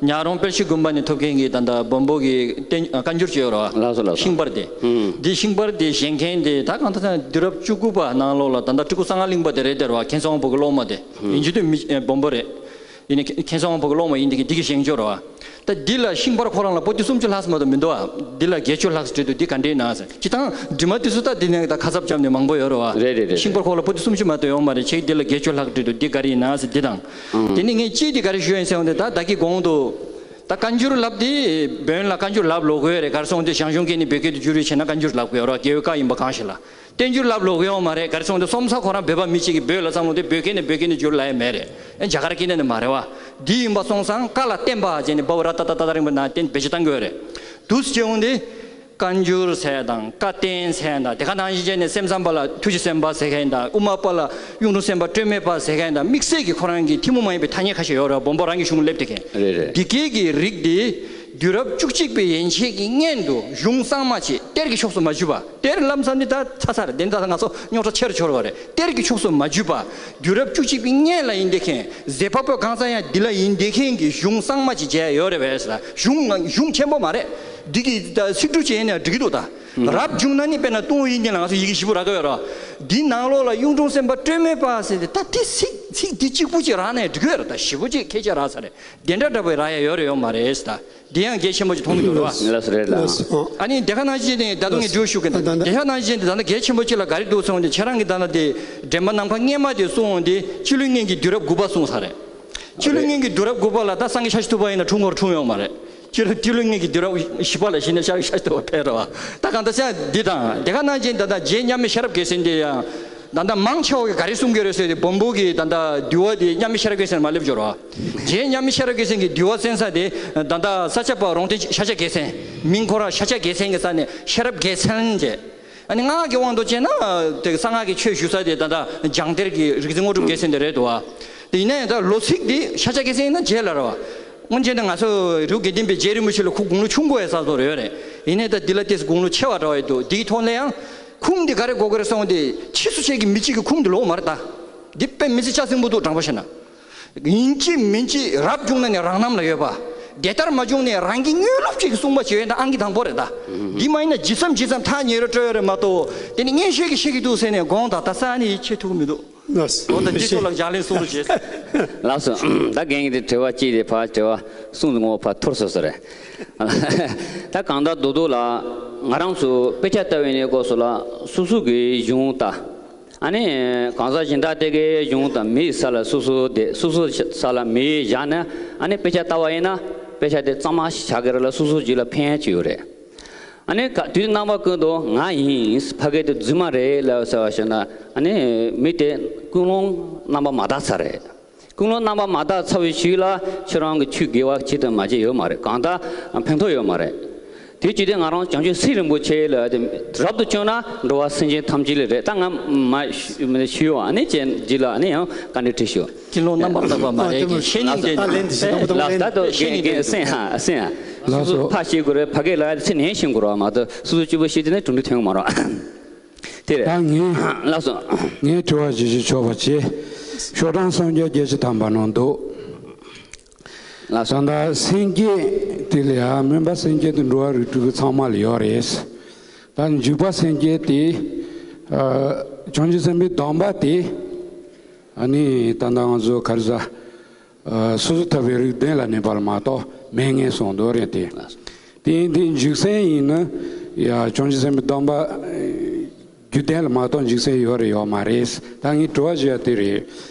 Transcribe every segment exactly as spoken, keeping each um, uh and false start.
ཉག་རོང་དཔལ་ཤུལ་དགོན་པ་ནས་ཐོབ་མཁན་གྱི་ད་ལྟ་བོན་པོ་གི་བསྟན་ཨ་བཀའ་འགྱུར་ཅིག་ཡོད་རེད་བ། ལགས་སོ་ལགས་སོ། ཤིང་པར་དེ། ཨུམ། འདི་ཤིང་པར་དེ་བཞེངས་མཁན་དེ་ད་གང་ལྟར་ད་དུས་རབས་བཅུ་དགུ་པ་ནང་ལོགས་ལ་ད་ལྟ་སྤྲུལ་སྐུ་གསང་སྔགས་གླིང་པ་དེ་རེད་དེ་རེད་བ། མཁན་ཟུར་དབང་པོ་གི་སློབ་མ་དེ། ཨུམ། ཡིན་རྒྱུ་དེ་མི་ཨ་བོན་པོ་རེད། ཡིན་ནའི་མཁན་ཟུར་དབང་པོ་གི་སློབ་མ་ཡིན་དེ་གི་འདི་གི་བཞེངས་ཆོག་རེད་བ། ད་འདི་ལ་ཤིང་པར་ཁོ་རང་ལ་པོ་ཏི་སུམ་ཅུ་ལྷག་ཙམ་མ་གཏོགས་མི་འདུག་བ། འདི་ལ་བརྒྱད་ཅུ་ལྷག་ཙམ་བྲིས་འདུག་འདི་ག་འདྲ་ཡིན་ན་ཟེར། སྤྱིར་བཏང་འབྲི་མ་དེ་ཚོ་ད་འདི་ནས་ད་ཁ་གསབ་བརྒྱབ་ནས་མང་པོ་ཡོད་རེད་བ། རེད་རེད་རེད། ཤིང་པར་ཁོ་ལ་པོ་ཏི་སུམ་ཅུ་མ་གཏོགས་ཡོད་མ་རེད། ཁྱེད་འདི་ལ་བརྒྱད་ཅུ་ལྷག་བྲིས་འདུག་འདི་ག་རེ་ཡིན་ན་ཟེར་འདི་དང་། ཨང་། དེ་ནས་ངས་གཅིག་འདི་ག་རེ་ཞུ་ཡིན་ཟེར་བ་འདི་ད་ད་གི་གོང་དུ། ད་བཀའ་འགྱུར་ལབ་དེ་བོན་ལ་བཀའ་འགྱུར་ལབ་ལོག་གི་རེད། ག་རེ་སོང་དེ་ཞང་ཞུང་སྐད་ནས་བོད་སྐད་དུ་བསྒྱུར་རེས་བྱས་ན་བཀའ་འགྱུར་ལབ་གི་ཡོད་རེད་བ། རྒྱལ་བའི་བཀའ་ཡིན་པ་གང་ཞིག་ལ། བསྟན་འགྱུར་ལབ་ལོག་ཡོང་མ་རེད། ག་རེ་སོང་དེ་སོམ་ས་ཁོ་རང་བོད་པ་མི་གཅིག་གིས་བོད་ལ་བསམ་བློ་དེ་བོད་སྐད་ནས་བོད་སྐད་ནས་བསྒྱུར་ལབ་ཡ་མེད་རེད། ཨེ་རྒྱ་གར་སྐད་ནས་ནི་མ་རེད་བ། འདི་ཡིན་པ་སོང་ཙང་བཀའ་ལ་བསྟན་པ་བྱས་ནས་འབའ་བ་ར་ཏ་ཏ་ཏ་ཏ་རིང་པོ་ན་བསྟན་བེད་སྤྱོད་བཏང་གི་ཡོད་རེད། དུས་སུ་བྱས་འོང་དེ། བཀའ་འགྱུར་ཟེར་དང་བཀའ་བསྟན་ཟེར་དང་དེ་ག་ནང་བཞིན་བྱས་ནས་སེམས་ཙམ་པ་ལ་ཐུགས་རྗེ་སེམས་དཔའ་ཟེར་མཁན་དང་དབུ་མ་པ་ལ་གཡུང་དྲུང་སེམས་དཔའ་སྤྲོས་མེད་པ་ཟེར་མཁན་དང་དམིགས་བསལ་གྱི་ཁོ་རང་གི་ཐུན་མོང་མ་ཡིན་པའི་ཐ་སྙད་ཁ་ཤས་ཡོད་རེད་བ། བོན་པོ་རང་གི་གཞུང་སླེབས་བསྡད་མཁན། རེད་རེད། འདི་སྐད་ཀྱི་རིགས་འདི། དུས་རབས་བཅུ་གཅིག་པའི་ཡན་ཆད་ཀྱི་སྔོན་དུ་གཞུང་གཙང་མ་ཅིག་གཏེར་གྱི་ཕྱོགས་སུ་མ་འཇུས་པ། གཏེར་ལམ་སང་འདི་ད་ཚ་ཚ་རེད། དེ་འདྲ་ང་ཚོ་རྙོག་དྲ་ཆེ་རུ་ཆེ་རུ་བ་རེད། གཏེར་གྱི་ཕྱོགས་སུ་མ་འཇུས་པ། དུས་རབས་བཅུ་གཅིག་པའི་སྔོན་ལ་ཡིན་བསྡད་མཁན་ཟེ་ཕ་བོད་གངས་ས་ཡང་འདི་ལ་ཡིན་བསྡད་མཁན་གྱི་གཞུང་གཙང་མ་ཅིག་མཇལ་ཡོད་རེད་བས་ཟེར། གཞུང་ང་གཞུང་ཆེན་པོ་མ་རེད། འདི་གི་ད་ཚིག་འབྲུ་ཅན་ཡང་འགྲིག་གི་འདུག་ད། རབ་བྱུང་ན་ནི་དཔེར་ན་ཏུན་ཧོང་ཡིག་རྙིང་ལ་ང་ཚོ་ཡི་གེ་བཞི་པོ་རག་གི་ཡོད་རེད། འདི་ནང་ལོགས་ལ་གཡུང་དྲུང་སེམས་དཔའ་སྤྲོས་མེད་པ་ཟེར་ཏེ་ད་དེ་ཚིག་ཚིག་འདི་གཅིག་པུ་ཅིག་རག་ན་ཡང་འགྲིག་གི་ཡོད་རེད། ད་ཞེ་པོ་ཅིག་ཁྱད་ཆོས་རག་ས་རེད། དེ་འདྲ་འདྲ་པོའི་རག་ཡ་ཡོད་རེད་ཡོད་མ་རེད་ཟེར། ད་དེ་ཡང་གལ་ཆེན་པོ་ཅིག་མཐོང་གི་འདུག་རེད་བ། ལགས་སོ་རེད་ལགས། ལགས་སོ། ཨ་ནི་དེ་ག་ནང་བཞིན་དེ་ད་དུང་ངས་འགྲེལ་བཤད་ཞུ་གི་ཡིན། ད་ད་དེ་ག་ནང་བཞིན་དེ་ད་ལྟ་གལ་ཆེན་པོ་ཅིག་ལ་ག་རེ་འདུག་ཟེར་བ་དེ་ཁྱེད་རང་གི་ད་ལྟ་དེ་འདྲེན་པ་ནམ་མཁའ་སྔོན་མ་དེ་གསུངས་འོང་དེ་སྤྱི་ལོའི་སྔོན་གྱི་དུས་རབས་དགུ་པ་གསུངས་ས་རེད། སྤྱི་ལོའི་སྔོན་གྱི་དུས་རབས་དགུ་པ་ལ་ད་སངས་རྒྱས་ཤཱཀྱ་ཐུབ་པ་ཡིན་ན་འཁྲུངས་སྐར་འཁྲུངས་ཡོད་མ་རེད། སྤྱི་ལོ་སྤྱི་ལོའི་སྔོན་གྱི་དུས་རབས་བཞི་པ་ལ་གཞི་ནས་ཤཱཀྱ་ཤཱཀྱ་ཐུབ་པ་ཕེབས་རེད་བ། ད་གང་ལྟར་ཅང་འདི་དང་དེ་ག་ནང་བཞིན་ད་ལྟ་རྗེ་མཉམ་མེད་ཤེས་རབ་རྒྱལ་མཚན་དེ་ཡང་། ད་ལྟ་མང་ཆེ་བ་གིས་ག་རེ་གསུང་གི་རེད་ཟེར་ཏེ་བོན་པོ་གི་ད་ལྟ་འདུལ་བ་དེ་མཉམ་མེད་ཤེས་རབ་རྒྱལ་མཚན་མ་སླེབས་འབྱོར་བ། རྗེ་མཉམ་མེད་ཤེས་རབ་རྒྱལ་མཚན་གྱི་འདུལ་བ་གསན་ས་དེ་ད་ལྟ་ས་སྐྱ་པ་རོང་སྟོན་ཤཱཀྱ་རྒྱལ་མཚན། མིང་ཁོ་རང་ཤཱཀྱ་རྒྱལ་མཚན་གྱི་ས་ནས་ཤེས་རབ་རྒྱལ་མཚན་བྱས། ཨ་ནི་སྔགས་ཀྱི་དབང་དུ་བྱས་ན་དེ་གསང་སྔགས་ཀྱི་ཆོས་ཞུ་ས་དེ་ད་ལྟ་སྦྱང་གཏེར་གྱི་རིག་འཛིན་དངོས་གྲུབ་རྒྱལ་མཚན་དེ་རེད་འདུག་བ། དེ་ཡིན་ན་ཡང་ད་ལོ་ཚིགས་འདི་ཤཱཀྱ་རྒྱལ་མཚན་ཡིན་ན་རྗེས་ལ་རེད་བ། སྔོན་ཆད་ནས་ང་ཚོ་རི་བོ་དགེ་ལྡན་པའི་རྗེ་རིན་པོ་ཆེ་ལ་ཁོ་དགུང་ལོ་ཆུང་དགོས་ཡ་ས་ཚོ་རེ་ཡོད་རེད། ཡིན་ནའི་ད་འདི་ལ་ཏོག་ཙམ་དགུང་ལོ་ཆེ་བ་འདྲ་བ་ཡོད་འདུག་འདིའི་ཐོག་ནས་ཡང་ཁུངས་འདི་ག་རེ་དགོས་ཀྱི་རེད་གསུངས་ཏེ་ཕྱིས་སུ་ཆད་ཀྱི་མི་གཅིག་གི་ཁུངས་འདི་ལོག་མ་རེད་ད། འདི་དཔེ་མི་སྲིད་ཆ་ཚིམ་པོ་འདུག་དྲང་པོ་བཤད་ན། ཡིན་གཅིག་མིན་གཅིག་རབ་བྱུང་ན་ནི་རང་རྣམ་ལ་ཡོད་པ། དེ་ལྟར་མ་བྱུང་ནས་རང་གི་དངོས་སློབ་ཅིག་གིས་གསུངས་པ་ཞིག་ཡོད་ན་ཨང་ཀི་དང་པོ་རེད་ད། འདི་མ་ཡིན་ན་ཇི་ཙམ་ཇི་ཙམ་ཐག་ཉེ་རུ་སྤྲོད་ཡོད་རེད་མ་གཏོགས་དེ་ནི་སྔན་ཤོས་ཀྱིས་བཤད་ཀྱི་འདུག་ཟེར་ནས་དགོངས་དག་ད་ས་ནི་ཆེ་ཐུག་མི་འདུག་ལགས་སོ། འོ་ད་འདི་ཚོ་ལ་ལྗགས་ལན་གསུང་རོགས་བྱེད། ལགས་སོ། ད་རྒན་གྱི་དྲི་བ་གཅིག་དེ་ཕར་དྲི་བ་གསུང་དུ་ངོ་ཕར་ཐུར་སོ་སོ་རེད། ད་གང་ལྟར་རྡོག་རྡོག་ལ་ང་རང་ཚོ་དཔེ་ཆ་ལྟ་བའི་གནས་སྐབས་སུ་ལ་སོ་སོ་གི་གཞུང་ལྟ། ཨ་ནི་གང་ཟག་གཞན་དག་དེ་གའི་གཞུང་དང་མིའི་ས་ལ་སོ་སོ་དེ་སོ་སོ་ས་ལ་མི་བཞག་ནས་ཨ་ནི་དཔེ་ཆ་ལྟ་བ་ཡིན་ན་དཔེ་ཆ་དེ་གཙང་མ་ཞིག་ཆགས་ཀྱི་རེད་ལ་སོ་སོ་རྒྱུད་ལ་ཕན་ཡ་ཅིག་ཡོད་རེད། ཨ་ནི་ག་དུས་རྣམ་པ་ཀུན་ཏུ་ང་ཡིན། ཕ་གི་དེ་རྫུན་མ་རེད་ལབ་ཟེར་བ་ཞིག་ན་ཨ་ནི་མི་དེ་ཀུན་སློང་རྣམ་པ་མ་དག་ཚར་རེད། ཀུན་སློང་རྣམ་པ་མ་དག་ཚར་བའི་ཤུལ་ལ་ཁྱོད་རང་གི་ཆོས་དགེ་བ་ཅི་དང་མ་བྱས་ཡོད་མ་རེད། གང་ལྟར་ཕན་ཐོགས་ཡོད་མ་རེད། དེ་ཅི་སྟེ་ང་རང་བྱང་ཆུབ་སེམས་རིན་པོ་ཆེ་ལ་དེ་རབ་ཏུ་བྱུང་ན་འགྲོ་བ་སེམས་ཅན་ཐམས་ཅད་ལ་རེད། ད་ང་མ་ཞུ་མི་ཞུ་བ་ཨ་ནི་ཅན་འདི་ལ་ཨ་ནི་ཡང་བཀའ་འདྲི་དྲིས་ཞུ། ཀུན་སློང་རྣམ་པར་དག་པ་མ་རེད་ཀྱི་ཤེས་ཉིན་ལྡན། ལགས་ད་དོ་རྒན་རྒན་སེང་ཧ་སེང་ཧ། ལགས་སོ། སོ་སོ་ཕ་ཤེས་དགོས་རེད། ཕ་གི་ལ་ཚེ་ནས་ཤེས་དགོས་རེད་མ་གཏོགས་སོ་སོ་གཅིག་པུ་ཤེས་དེ་ནས་གྲུབ་འབྲས་ཐོན་གི་མ་རེད། དེ་རེད། ད་ངས་ལགས་སོ། ངས་དྲི་བ་ཞིག་ཞུ་ཆོག་པ་བྱེད། ཤོག་གྲངས་སུམ་བརྒྱ་བརྒྱད་ཅུ་ཐམ་པ་ནང་འདུག་ལགས་སོ། ད་ལྟ་སེམས་བསྐྱེད་དེ་ལ་ཡང་སྨོན་པ་སེམས་བསྐྱེད་དེ་འགྲོ་བ་རིགས་དྲུག་གི་ཚང་མ་ལ་ཡོད་རེད། ད་འཇུག་པ་སེམས་བསྐྱེད་དེ་ཨ་བྱང་ཆུབ་སེམས་དཔའི་སྡོམ་པ་དེ་ཨ་ནི་ད་ལྟ་ང་ཚོ་ག་རེ་ཟ། ཨ་སོ་སོ་ཐར་པའི་རིགས་གདན་ལ་གནས་པ་ལ་མ་གཏོགས་མེད་ངེས་གསུངས་འདུག་རེད་དེ། དེ་ཡིན་དུས་འཇུག་སེམས་ཡིན་ན་ཡ་བྱང་ཆུབ་སེམས་དཔའི་སྡོམ་པ་རྒྱུད་ལྡན་ལ་མ་གཏོགས་འཇུག་སེམས་ཡོད་རེད་ཡོད་མ་རེད། ད་ངས་དྲི་བ་ཞུ་ཡ་དེ་རེད།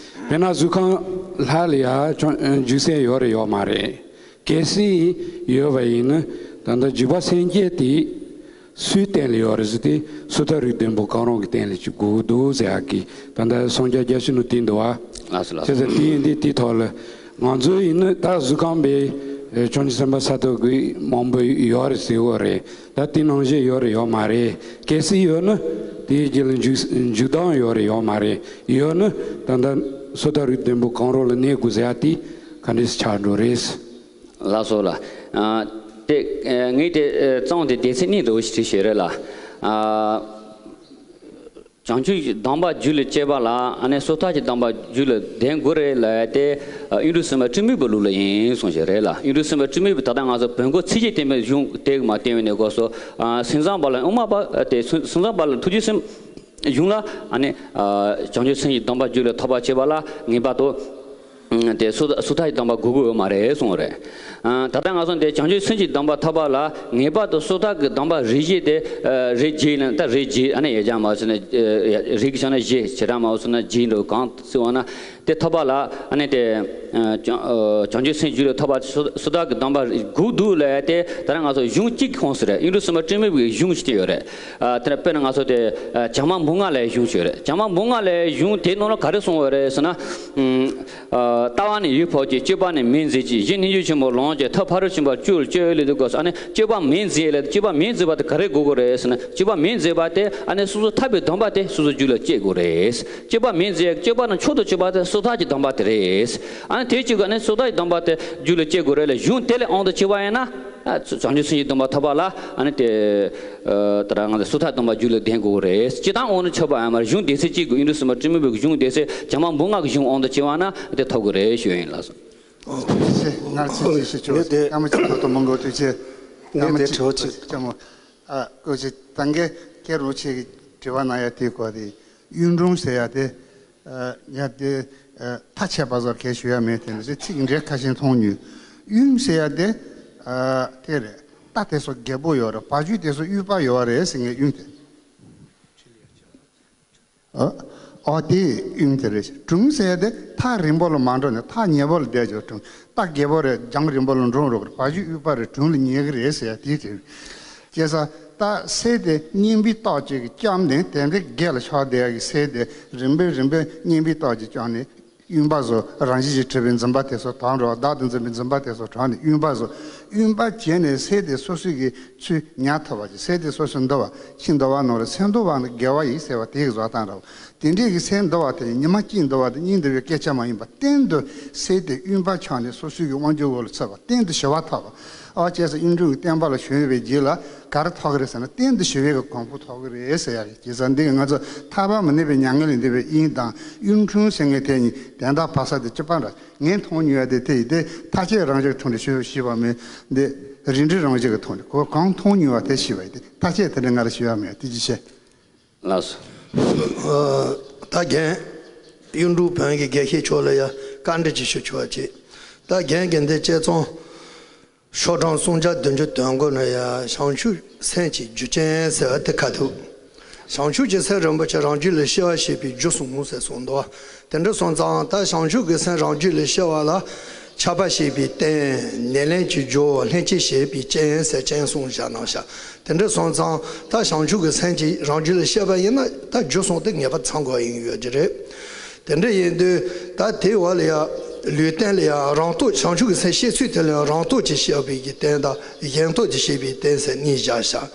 དཔེར་ན་གཟུགས་ཁམས་ལྷ་ལ་ཡ་བྱང་འཇུག་སེམས་ཡོད་རེད་ཡོད་མ་རེད། གལ་སྲིད་ཡོད་པ་ཡིན་ན་ད་ལྟ་འཇུག་པ་སེམས་བསྐྱེད་དེ། སུའི་རྟེན་ལ་ཡོད་རེད་ཟེར་ཏེ་སོ་ཐར་རིགས་ལྡན་པོ་གང་རུང་གི་རྟེན་ལ་ཅིག་དགོས་འདུག་ཟེར་ཡག་གི་ད་ལྟ་སངས་རྒྱས་རྒྱ་ཆེན་ནོ་དེ་འདུག་བ། ལགས་སོ་ལགས་སོ། བྱས་ཙང་དེ་ཡིན་དུས་དེའི་ཐོག་ལ་ང་ཚོ་ཡིན་ན་ད་གཟུགས་ཁམས་པའི་བྱང་ཆུབ་སེམས་དཔའ་ས་ཐོབ་ཀྱི་མང་པོ་ཡོད་རེད་ཟེར་བ་རེད། ད་དེ་ནང་བཞིན་ཡོད་རེད་ཡོད་མ་རེད། གལ་སྲིད་ཡོད་ན་དེའི་རྗེས་ལ་འཇུག་འཇུག་ལྡོག་ཡོད་རེད་ཡོད་མ་རེད། ཡོད་ན་ད་ལྟ་སོ་ཐར་རིགས་ལྡན་པོ་གང་རུང་ལ་གནས་དགོས་ཟེར་ཡག་དེ་ག་འདྲས་ཆགས་འགྲོ་རེད། ལགས་སོ་ལགས། ཨ་དེ་ཨ་ངས་དེ་ཨ་གཙང་དེ་སྡེ་ཚན་གཉིས་འདྲ་བོ་ཞིག་བྲིས་ཤེས་རེད་ལགས། ཨ་ བྱང་ཆུབ་ཀྱི་སྡོམ་པ་རྒྱུད་ལ་སྐྱེས་པ་ལ་ཨ་ནི་སོ་ཐར་གྱི་སྡོམ་པ་རྒྱུད་ལ་ལྡན་དགོས་རེད་ལབ་ཡ་དེ། ཨ། གཡུང་དྲུང་སེམས་དཔའ་དྲི་མེད་པའི་ལུགས་ལ་ཡིན་གསུངས་བཞག་རེད་ལ། གཡུང་དྲུང་སེམས་དཔའ་དྲི་མེད་པའི་ད་ལྟ་ང་ཚོ་བོན་སྐོར་ཚིགས་བཅད་བསྟན་པའི་གཞུང་དེ་མར་བསྟན་པའི་གནས་སྐབས་སུ། ཨ། སེམས་ཙམ་པ་ལ་དབུ་མ་པ་དེ་སེམས་ཙམ་པ་ལ་ཐུགས་རྗེ་སེམས་གཞུང་ལ་ཨ་ནི། ཨ། བྱང་ཆུབ་སེམས་ཀྱི་སྡོམ་པ་རྒྱུད་ལ་ཐོབ་པར་བྱེད་པ་ལ་ངེས་པར་དུ། ཨ། དེ་སོ་སོ་ཐར་གྱི་སྡོམ་པ་དགོས་ཀྱི་ཡོད་མ་རེད་གསུངས་པ་རེད། ཨ། ད་ལྟ་ང་ཚོ་འདི་བྱང་ཆུབ་སེམས་ཀྱི་སྡོམ་པ་ཐོབ་པ་ལ་ངེས་པར་དུ་སོ་ཐར་གྱི་སྡོམ་པ་རིགས་བཞི་དེ། ཨ། རིགས་བཞི་ནི་ད་རིགས་བཞི་ཨ་ནི་ཡང་བསྐྱར་མར་ཟེར་ན། ཨ། རིགས་བྱས་ན་བཞི། བྱེ་བྲག་མར་ཟེར་ན་བཞི་འདྲ་གང་ཟེར་བ་ན། དེ་ཐོབ་པ་ལ་ཨ་ནི་དེ། ཨ། བྱང་། ཨ། བྱང་ཆུབ་སེམས་རྒྱུད་ལ་ཐོབ་པ་སོ་སོ་ཐར་གྱི་སྡོམ་པ་དགོས་འདུག་ལབ་ཡ་དེ་ད་ལྟ་ང་ཚོ་གཞུང་གཅིག་གི་ཁོངས་སུ་རེད། གཡུང་དྲུང་སེམས་དཔའ་དྲི་མེད་པའི་གཞུང་ཞིག་དེ་ཡོད་རེད། ཨ། དེ་ནས་དཔེར་ན་ང་ཚོ་དེ། ཨ། བྱམས་པ་འབུམ་ལྔ་ལབ་ཡ་གཞུང་ཞིག་ཡོད་རེད། བྱམས་པ་འབུམ་ལྔ་ལབ་ཡ་གཞུང་དེའི་ནང་ལ་ག་རེ་གསུངས་ཡོད་རེད་ཟེར་ན། ཨ། ལྟ་བ་ནི་ཡིད་འཕགས་ཀྱི། སྤྱོད་པ་ནི་མི་འཛིན་ཅིང་། གཞི་སྙིང་རྗེ་ཆེན་པོ་ལོངས་སྤྱོད། ཐབས་ཕ་རོལ་ཕྱིན་པ་བཅུ་ལ་སྤྱོད་ལས་འདི་དགོས་སོ། ཨ་ནི་སྤྱོད་པ་མི་འཛིན་ལས། སྤྱོད་པ་མི་འཛིན་པ་དེ་ག་རེ་དགོས་དགོས་རེད་ཟེར་ན། སྤྱོད་པ་མི་འཛིན་པ་དེ་ཨ་ནི་སོ་སོ་ཐར་པའི་སྡོམ་པ་དེ་སོ་སོའི་རྒྱུད་ལ་སྐྱེ་དགོས་རེད། སྤྱོད་པ་མི་འཛིན། སྤྱོད་པ་ནི་མཆོག་ཏུ་གྱུར་པ་དེ་སོ་ཐར་གྱི་སྡོམ་པ་དེ་རེད། ཨ་ནི་དེ་གཅིག་ག་ནི་སོ་ཐར་གྱི་སྡོམ་པ་དེ་རྒྱུད་ལ་སྐྱེ་དགོས་རེད་ལ། གཞུང་དེ་ལས་དབང་དུ་བྱས་པ་ཡིན་ན། ཨ། བྱང་ཆུབ་སེམས་ཀྱི་སྡོམ་པ་ཐོབ་པ་ལ་ཨ་ནི་དེ། ཨ། ད་ལྟ་ང་ཚོ་སོ་ཐར་སྡོམ་པ་རྒྱུད་ལ་ལྡན་དགོས་རེད། སྤྱིར་བཏང་དབང་དུ་བྱས་པ་ཡང་མ་རེད། གཞུང་སྡེ་ཚན་གཅིག་གི་གཡུང་དྲུང་སེམས་དཔའ་དྲི་མེད་པའི་གཞུང་སྡེ་ཚན་བྱམས་པ་འབུམ་ལྔ་གི་གཞུང་དབང་དུ་བྱས་པ་ན་དེ་ཐོབ་དགོས་རེད་ཞུ་ཡིན་ལགས་སོ། ཨོ། ཨོ། ངར་ཅིག་ཅིག་ཞུ་ཆོག་ངས་དེ། སྐར་མ་གཅིག་ཐོག་ཏུ་མང་གོ་དུས་ཆེ། སྐར་ངས་མ་དེ་གཅིག་དྲི་བ་གཅིག་ཅམ་མོ། ཨ། སྐུ་མཁྱེན། ད་གིན་མཁན་རིན་པོ་ཆེ་གིས་དྲི་བ་གནང་ཡ་དེའི་སྐོར་དེ། གཡུང་དྲུང་ཟེར་ཡ་དེ། ཨ། ཡ་དེ། ཨ། མཐའ་ཆད་པ་བཟོ་གལ་ཞུ་ཡ་མེད། དེ་འདྲ་ཚིག་འགྲེལ་ཁ་ཤས་མཐོང་མྱོང་། གཡུང་ཟེར་ཡ་དེ། ཨ། དེ་རེད། རྟ་དེ་ཚོ་རྒད་པོ་ཡོད་རེད། བ་ཕྱུགས་དེ་ཚོ་ཡུལ་པ་ཡོད་རེད་ཟེར་མཁན་གཡུང་དེ། ཨ། ཨོ་དེ་གཡུང་དེ་རེད། དྲུང་ཟེར་ཡ་དེ་ཐག་རིང་པོ་ལ་མ་འགྲོ་ནས་ཐག་ཉེ་པོ་ལ་བསྡད་ཡོད་དྲུང་། རྟ་རྒད་པོ་རེད། རྒྱང་རིང་པོ་ལ་འགྲོ་རོགས་རེད། བ་ཕྱུགས་ཡུལ་པ་རེད། དྲུང་ལ་ཉེ་གི་རེད་ཟེར་ཡ་དེ་རེད། བྱས་ཙང་ད་སེ་དེ་སྙིང་པོའི་ཏོག་ཅིག་གིས་བཅོམ་ནས་དེ་འདྲའི་རྒས་ལ་ཆགས་བསྡད་ཡ་གི་སེ་དེ་རིམ་པས་རིམ་པས་སྙིང་པོའི་ཏོག་ཅིག་བཅོམ་ནས་གཡུང་པ་བཟོ། རང་བཞིན་གྱིས་གྲུབ་པའི་འཛིན་པ་དེ་ཚོ་དྲག་འགྲོ་བ། བདག་ཏུ་འཛིན་པའི་འཛིན་པ་དེ་ཚོ་དྲག་ནས་གཡུང་པ་བཟོ། གཡུང་པ་བྱས་ནས་སེ་དེ་སོ་སོའི་གི་ཚུལ་ཉར་ཐུབ་པ་ཅིག་སེ་དེ་སོ་སོའི་འདུལ་བ། ཕྱི་འདུལ་བ་ནང་ལ་སེ་འདུལ་བ་ནི་དགེ་བ་ཡིན་ཟེར་བ་དེ་གི་བཟོ་སྟངས་རེད། དེ་འདྲའི་གི་སེ་འདུལ་བ་དེ་ཉི་མ་གཅིག་འདུལ་བ་དེ་གཉིས་འདུལ་བའི་སྐད་ཆ་མ་ཡིན་པ། གཏན་དུ་སེ་དེ་གཡུང་པ་ཆགས་ནས་སོ་སོའི་གི་དབང་སྒྱུར་འོག་ལ་ཚུད་པ། གཏན་དུ་ཞི་བ་ཐོབ་པ། ཨོ་བྱས་ཙང་གཡུང་དྲུང་གི་བསྟན་པ་ལ་ཞུགས་པའི་རྗེས་ལ་ག་རེ་ཐོབ་ཀྱི་རེད་ཟེར་ན། གཏན་དུ་ཞི་བའི་གི་གོ་འཕང་ཐོབ་ཀྱི་རེད་ཟེར་ཡ་རེད། བྱས་ཙང་འདི་གི་ང་ཚོ་ཐར་པ་མི་གནས་པའི་མྱ་ངན་ལས་འདས་པའི་དབྱིངས་དང་གཡུང་དྲུང་ཟེར་མཁན་དེ་གཉིས་དན་རྟགས་ཕ་ས་དེ་གཅིག་པ་འདྲ། ངས་མཐོང་མྱོང་ཡ་དེ་དེ་ཡིན་ཏེ། མཐའ་དཔྱད་རང་བཞིན་གྱི་ཐོག་ནས་ཞུ་ཞུས་པ་མིན། འདི་རིགས་འགྲེ་རང་བཞིན་གྱི་ཐོག་ནས་གོ་གང་མཐོང་མྱོང་བ་དེ་ཞུས་པ་ཡིན་ཏེ། མཐའ་དཔྱད་དེ་འདྲ་ང་ལ་ཞུ་ཡ་མེད། དེ་ཅི་བྱས། ལགས་སོ། ཨ། ད་རྒན་གཡུང་དྲུང་བོན་གྱི་དགེ་བཤེས་མཆོག་ལ་ཡ་བཀའ་འདྲི་ཅིག་ཞུ་ཆོག་ཅིག་ད་རྒན་གྱིས་འདི་དཔྱད་རྩོམ་ཤོག་གྲངས་སུམ་བརྒྱ་བདུན་ཅུ་དོན་དགུ་ན་ཡ་བྱང་ཆུབ་སེམས་ཀྱི་རྒྱུ་རྐྱེན་ཟེར་བ་དེ་ཁ་ཐུག་བྱང་ཆུབ་ཀྱི་སེམས་རིན་པོ་ཆེ་རང་རྒྱུད་ལ་སྐྱེ་བར་བྱེད་པའི་རྒྱུ་གསུམ་ཟེར་གསུངས་འདུག་དེ་འདྲ་སོང་ཙང་ད་བྱང་ཆུབ་ཀྱི་སེམས་རང་རྒྱུད་ལ་སྐྱེ་བ་ལ་ཆགས་པ་སྐྱེད་པའི་རྟེན། ནད་ལན་གྱི་རྒྱུ། ལྷན་སྐྱེས་སྐྱེད་པའི་རྐྱེན་ཟེར་རྐྱེན་གསུམ་བཞག་གནང་ཤག་དེ་འདྲ་སོང་ཙང་ད་བྱང་ཆུབ་ཀྱི་སེམས་ཀྱིས་རང་རྒྱུད་ལ་སྐྱེས་པ་ཡིན་ན་ད་རྒྱུ་གསུམ་དེ་ངེས་པར་ཚང་དགོས་ཡིན་ཡོད་ཀྱི་རེད། དེ་འདྲ་ཡིན་དུས་ད་དེའི་འོག་ལ་ཡ་ལུས་རྟེན་ལ་ཡ་རང་སྟོབས། བྱང་ཆུབ་ཀྱི་སེམས་སྐྱེ་ཚུལ་དེ་ལ་ཡ་རང་སྟོབས་ཀྱིས་སྐྱེ་བའི་གི་རྟེན་དང་གཞན་སྟོབས་ཀྱིས་སྐྱེ་བའི་རྟེན་ཟེར་གཉིས་བཞག་ཤག་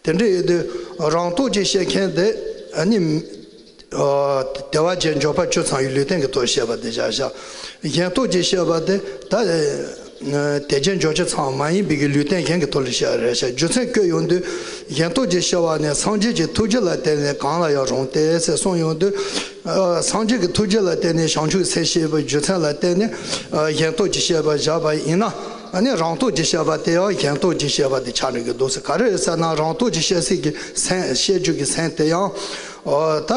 དེ་འདྲ་ཡིན་དུས་རང་སྟོབས་ཀྱིས་སྐྱེ་མཁན་དེ་ཨ་ནི། ཨ། དལ་བ་བརྒྱད་འབྱོར་པ་བཅུ་ཚང་བའི་ལུས་རྟེན་གྱི་ཐོག་བཤད་པ་དེ་བཞག་བཞག་གཞན་སྟོབས་ཀྱིས་བཤད་པ་དེ་ད་དལ་བརྒྱད་འབྱོར་བཅུ་ཚང་མ་ཡིན་པའི་གི་ལུས་རྟེན་གཞན་གྱི་ཐོག་ལ་བཤད་རེད་ཤག་རྒྱུ་མཚན་བཀོད་ཡོང་དུས་གཞན་སྟོབས་ཀྱིས་བཤད་པ་ནི་སངས་རྒྱས་ཀྱི་ཐུགས་རྒྱུད་ལ་བརྟེན་ནས་གང་ལ་ཡང་རུང་སྟེ་ཟེར་གསུངས་ཡོང་དུས། ཨ། སངས་རྒྱས་ཀྱི་ཐུགས་རྒྱུད་ལ་བརྟེན་ནས་བྱང་ཆུབ་སེམས་སྐྱེས་པའི་རྒྱུ་མཚན་ལ་བརྟེན་ནས་ཨ་གཞན་སྟོབས་ཀྱིས་བཤད་པ་བཞག་པ་ཡིན་ན། ཨ་ནི་རང་སྟོབས་ཀྱིས་བཤད་པ་དེ་ཡང་གཞན་སྟོབས་ཀྱིས་བཤད་པ་དེ་ཆགས་འགྲོ་གི་འདུག་ཟེར། ག་རེ་རེད་ཟེར་ན་རང་སྟོབས་ཀྱིས་བཤད་སའི་གི་སེམས། བཤད་རྒྱུ་གི་སེམས་དེ་ཡང་། ཨོ། ད་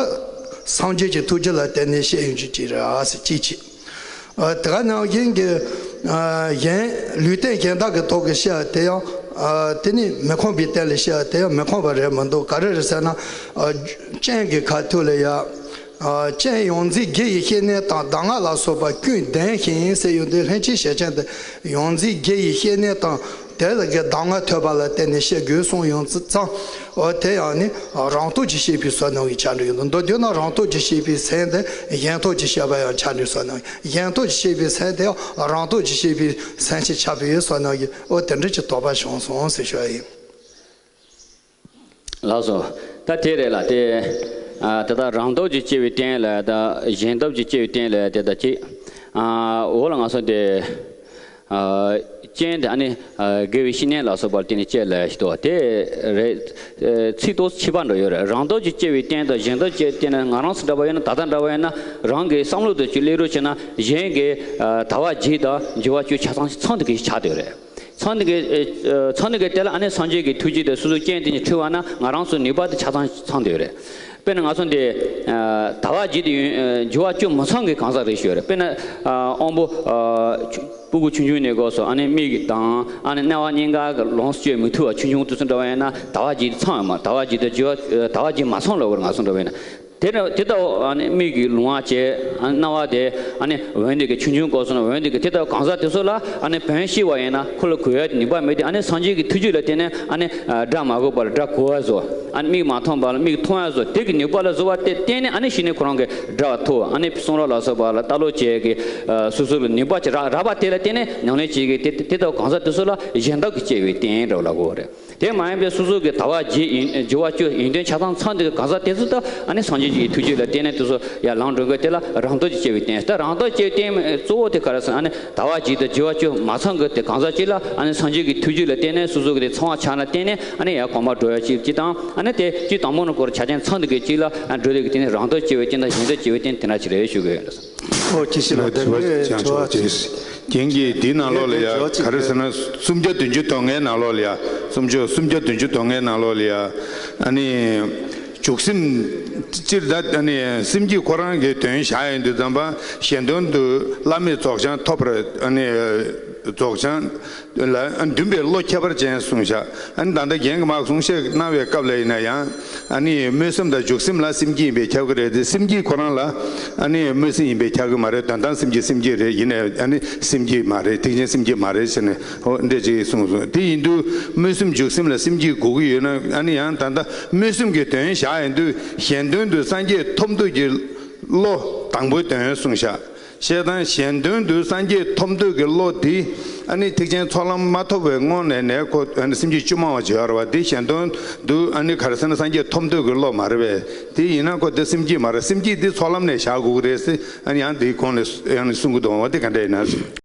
སངས་རྒྱས་ཀྱི་ཐུགས་རྒྱུད་ལ་བརྟེན་ནས་བཤད་ཡོང་རྒྱུ་ཅིག་རེད་ཟེར་གཅིག་བྱས། ཨ། དེ་ག་ནང་བཞིན་གྱི་ཨ་གཞན་ལུས་རྟེན་གཞན་དག་གི་ཐོག་གི་བཤད་དེ་ཡང་། ཨ། དེ་ནི་མི་ཁོམ་པའི་རྟེན་ལ་བཤད་དེ་ཡང་མི་ཁོམ་པ་རེད་མི་འདུག་ག་རེ་རེད་ཟེར་ན། ཨ། སྤྱན་གྱི་ཁ་ཐུག་ལ་ཡ། ཨ། སྤྱན་ཡོངས་འཛིན་བརྒྱད་ཡི་བཤེས་གཉེན་དང་། གདམས་ངག་ལ་སོགས་པ་ཀུན་ལྡན་ཞིང་ཟེར་ཡོང་དུས་ལྷན་སྐྱེས་ཞེས་བྱ་དེ་ཡོངས་འཛིན་བརྒྱད་ཡི་བཤེས་གཉེན་དང་དེ་ལ་གི་གདམས་ངག་ཐོས་པ་ལ་བརྟེན་ནས་བཤད་དགོས་གསུངས་ཡོང་ཙང་། འོ་དེ་ཡང་ནི་རང་སྟོབས་ཀྱིས་བཤད་པའི་བསོད་ནམས་ཀྱི་ཆ་འགྲིག་ཡོད་འདུག་དེ་ན་རང་སྟོབས་ཀྱིས་བཤད་པའི་སེམས་དེ་གཞན་སྟོབས་ཀྱིས་བཤད་པ་ཡང་ཆ་འགྲིག་བསོད་ནམས། གཞན་སྟོབས་ཀྱིས་བཤད་པའི་སེམས་དེ་ཡང་རང་སྟོབས་ཀྱིས་བཤད་པའི་སེམས་ཀྱི་ཆགས་པའི་བསོད་ནམས་ཀྱི། འོ་དེ་འདྲ་ཅིག་དོགས་པ་བྱུང་སོང་ཟེར་ཞུ་ཡ་ཡིན། ལགས་སོ། ད་དེ་རེད་ལ་དེ། ཨ། ད་ལྟ་རང་སྟོབས་ཀྱིས་སྐྱེ་བའི་རྟེན་ལ་ད་གཞན་སྟོབས་ཀྱིས་སྐྱེ་བའི་རྟེན་ལ་དེ་ད་གཅིག་ཨ། འོག་ལ་ང་ཚོ་དེ། ཨ། རྐྱེན་དེ་ཨ་ནི་ཨ་དགེ་བའི་བཤེས་གཉེན་ལ་སོགས་པར་བརྟེན་ནས་སྐྱེ་ལ་ཞིག་ཏོ་དེ་རེད། ཨ། ཚིག་ཏོག་ཙམ་ཕྱི་པ་འགྲོ་ཡོད་རེད། རང་ལྡོག་གཅིག་སྐྱེ་བའི་རྟེན་དང་གཞན་ལྡོག་སྐྱེ་བའི་རྟེན་ནི་ང་རང་ཚོ་འདྲ་བ་ཡིན་ན། ད་ལྟ་འདྲ་བ་ཡིན་ན་རང་གི་བསམ་བློ་དང་ཅིག་སླེབས་རོགས་བྱས་ན་གཞན་གྱི་ཨ་དལ་བ་བརྒྱད་དང་འགྱུར་བ་བཅུ་ཆ་ཚང་ཚང་དེ་གི་ཆགས་བསྡད་ཡོད་རེད། ཚང་དེ་གི་ཨ་ཚང་དེ་གི་དེ་ལ་ཨ་ནི་སངས་རྒྱས་ཀྱི་ཐུགས་རྗེ་དང་སོ་སོ་རྐྱེན་དེ་གཉིས་འཁྲིལ་བ་ན་ང་རང་ཚོ་ནུས་པ་དེ་ཆ་ཚང་ཚང་བསྡད་ཡོད་རེད། དཔེར་ན་ང་ཚོ་འདི་ཨ་དལ་བ་བརྒྱད་དེ་ཡོད། ཨ་འགྱུར་བ་བཅུ་མི་ཚང་གི་གང་ཟག་རེད་ཞུ་ཡ་རེད། དཔེར་ན་ཨ་དབང་པོ་ཨ་ཆུ་སྤུ་གུ་ཆུང་ཆུང་ནས་འགོ་བཟུང་ཨ་ནི་མིག་དང་ཨ་ནི་རྣ་བ་གཉིས་ཀ་གི་ལོངས་སུ་སྤྱོད་མི་ཐུབ་པ་ཆུང་ཆུང་དེ་ཚོ་འདྲ་བ་ཡིན་ན་དལ་བ་བརྒྱད་དེ་ཚང་ཡོད་མ། དལ་བ་བརྒྱད་དེ་འགྱུར་བ་དལ་བ་བརྒྱད་མ་ཚང་ལབ་དགོས་རེད་ང་ཚོ་འདྲ་བ་ཡིན་ན། དེ་ནི་དེ་ལྟ་བུ་ཨ་ནི་མིག་གི་ལོང་བ་བྱས། ཨ་ནི་རྣ་བ་དེ་ཨ་ནི་འོན་ཏེ་གི་ཆུང་ཆུང་སྐོར་སོང་ན་འོན་ཏེ་གི་དེ་ལྟ་བུ་གང་ཟག་དེ་ཚོ་ལ་ཨ་ནི་བོན་ཤེས་པ་ཡིན་ན་ཁོ་ལ་གོ་ཡ་ནུས་པ་མེད་དེ། ཨ་ནི་སངས་རྒྱས་ཀྱི་ཐུགས་རྗེ་ལ་བརྟེན་ནས་ཨ་ནི་ཨ་སྒྲ་མ་གོ་བ་ལ་སྒྲ་གོ་བ་བཟོ། ཨ་ནི་མིག་མ་མཐོང་བ་ལ་མིག་མཐོང་བ་བཟོ། དེ་གི་ནུས་པ་ལ་བཟོ་བ་དེ་བརྟེན་ནས་ཨ་ནི་གཞི་ནས་ཁོ་རང་གི་སྒྲ་ཐོས། ཨ་ནི་གསུང་རབ་ལ་སོགས་པ་ལ་ལྟ་ཀློག་བྱས་ཀྱི་ཨ་སོ་སོ་ལ་ནུས་པ་ཅིག་རག་རག་པ་དེ་ལ་བརྟེན་ནས་ཉམས་ལེན་བྱེད་ཀྱི་དེ་དེ་ལྟ་བུ་གང་ཟག་དེ་ཚོ་ལ་གཞན་དག་གི་སྐྱེ་བའི་རྟེན་འདྲ་བོ་ལ་གོ་བ་རེད། དེ་མ་ཡིན་པའི་སོ་སོ་གི་དལ་བ་བརྒྱད་ཡིན། འགྱུར་བ་བཅུ་ཡོན་ཏན་ཆ་ཚང་ཚང་དེ་གི་གང་ཟག་དེ་ཚོ་ད་ཨ་ནི་སངས་རྒྱས་ཀྱི་ཐུགས་རྗེ་ལ་བརྟེན་ནས་དེ་ཚོ་ཡར་ལངས་འགྲོ་དགོས། དེ་ལ་རང་ལྡོག་གཅིག་སྐྱེ་བའི་རྟེན། ད་རང་ལྡོག་གཅིག་སྐྱེ་བའི་རྟེན་གཙོ་བོ་དེ་ག་རེ་ཟེར་ན་ཨ་ནི་དལ་བ་བརྒྱད་དང་འགྱུར་བ་བཅུ་མ་ཚང་གི་དེ་གང་ཟག་གཅིག་ལ་ཨ་ནི་སངས་རྒྱས་ཀྱི་ཐུགས་རྗེ་ལ་བརྟེན་ནས་སོ་སོ་གི་དེ་ཚང་བ་ཆགས་ན་བརྟེན་ནས་ཨ་ནི་ཡར་གོང་མར་འགྲོ་ཡ་གཅིག་གཅིག་དང་། ཨ་ནི་དེ་གཅིག་དང་པོ་ནས་འགོར་ཆ་རྐྱེན་ཚང་དེ་གི་གཅིག་ལ་ཨ་འགྲོ་དེ་གི་དེ་ནི་རང་ལྡོག་སྐྱེ་བའི་རྟེན་དང་གཞན་ལྡོག་སྐྱེ་བའི་རྟེན་དེ་འདྲ་ཅིག་རེད་ཞུ་གི་ཡོད། ཨོ་ཅི་ཞིག་ལ་དྲི་བ་ཅང་ཆོག་ཅེས། རྐྱེན་གྱིས་འདིའི་ནང་ལོགས་ལ་ཡ་ག་རེ་ཟེར་ན་སུམ་བརྒྱ་བདུན་ཅུ་དོན་ལྔའི་ནང་ལོགས་ལ་ཡ། སུམ་ཅུ་སུམ་བརྒྱ་བདུན་ཅུ་དོན་ལྔའི་ནང་ལོགས་ལ་ཡ། ཨ་ནི་འཇུག་སེམས་སྤྱིར་ད་ཨ་ནི་སེམས་བསྐྱེད་ཁོ་རང་གི་དོན་བཞག་ཡོང་དུས་ཙམ་པ་གཞན་དོན་དུ་བླ་མེད་རྫོགས་བྱང་ཐོབ་པར་ཨ་ནི་རྫོགས་བྱང་ལ་འདུན་པའི་བློ་ཁྱད་པར་ཅན་གསུངས་བཞག་ཨ་ནི་ད་ལྟ་རྒན་གྱིས་མར་གསུང་བཤད་གནང་བའི་སྐབས་ལ་ཡིན་ན་ཡང་ཨ་ནི་སྨོན་སེམས་དང་འཇུག་སེམས་ལ་སེམས་བསྐྱེད་ཡིན་པས་ཁྱབ་ཀྱི་རེད་དེ། སེམས་བསྐྱེད་ཁོ་རང་ལ་ཨ་ནི་སྨོན་སེམས་ཡིན་པས་ཁྱབ་ཀྱི་མ་རེད། དོན་དམ་སེམས་བསྐྱེད་སེམས་བསྐྱེད་རེད། ཡིན་ནའི་ཨ་ནི་སེམས་བསྐྱེད་མ་རེད། ཐེག་ཆེན་སེམས་བསྐྱེད་མ་རེད་ཟེར་ནས་ཨོ་འདྲ་ཅིག་གསུངས་སོང་། དེ་ཡིན་དུས་སྨོན་སེམས་འཇུག་སེམས་ལ་སེམས་བསྐྱེད་དགོས་ཀྱི་ཡོད་ན་ཨ་ནི་ཡང་ད་ལྟ་སྨོན་སེམས་ཀྱི་དོན་བཞག་ཡོང་དུས་གཞན་དོན་དུ་སངས་རྒྱས་ཐོབ་འདོད་ཀྱི་བློ་དང་པོའི་དོན་གསུངས་བཞག་བཤད་སྟངས་གཞན་དོན་དུ་སངས་རྒྱས་ཐོབ་འདོད་ཀྱི་བློ་དེ་ཨ་ནི་ཐེག་ཆེན་ཚོགས་ལམ་མ་ཐོབ་པའི་སྔོན་ནས་ནས་ཁོ་ཨ་ནི་སེམས་བསྐྱེད་བཅོས་མ་བ་བྱེད་ཡོད་རེད་བ། དེ་གཞན་དོན་དུ་ཨ་ནི་ག་རེ་ཟེར་ན་སངས་རྒྱས་ཐོབ་འདོད་ཀྱི་བློ་མ་རེད་པས། དེ་ཡིན་ན་ཁོ་དེ་སེམས་བསྐྱེད་མ་རེད། སེམས་བསྐྱེད་དེ་ཚོགས་ལམ་ནས་བཞག་དགོས་ཀྱི་རེད་ཟེར་ཨ་ནི་ཡང་དེའི་གོང་ནས་ཡང་ནས་གསུང་གི་འདུག་བ། དེ་ག་འདྲ་ཡིན་ན།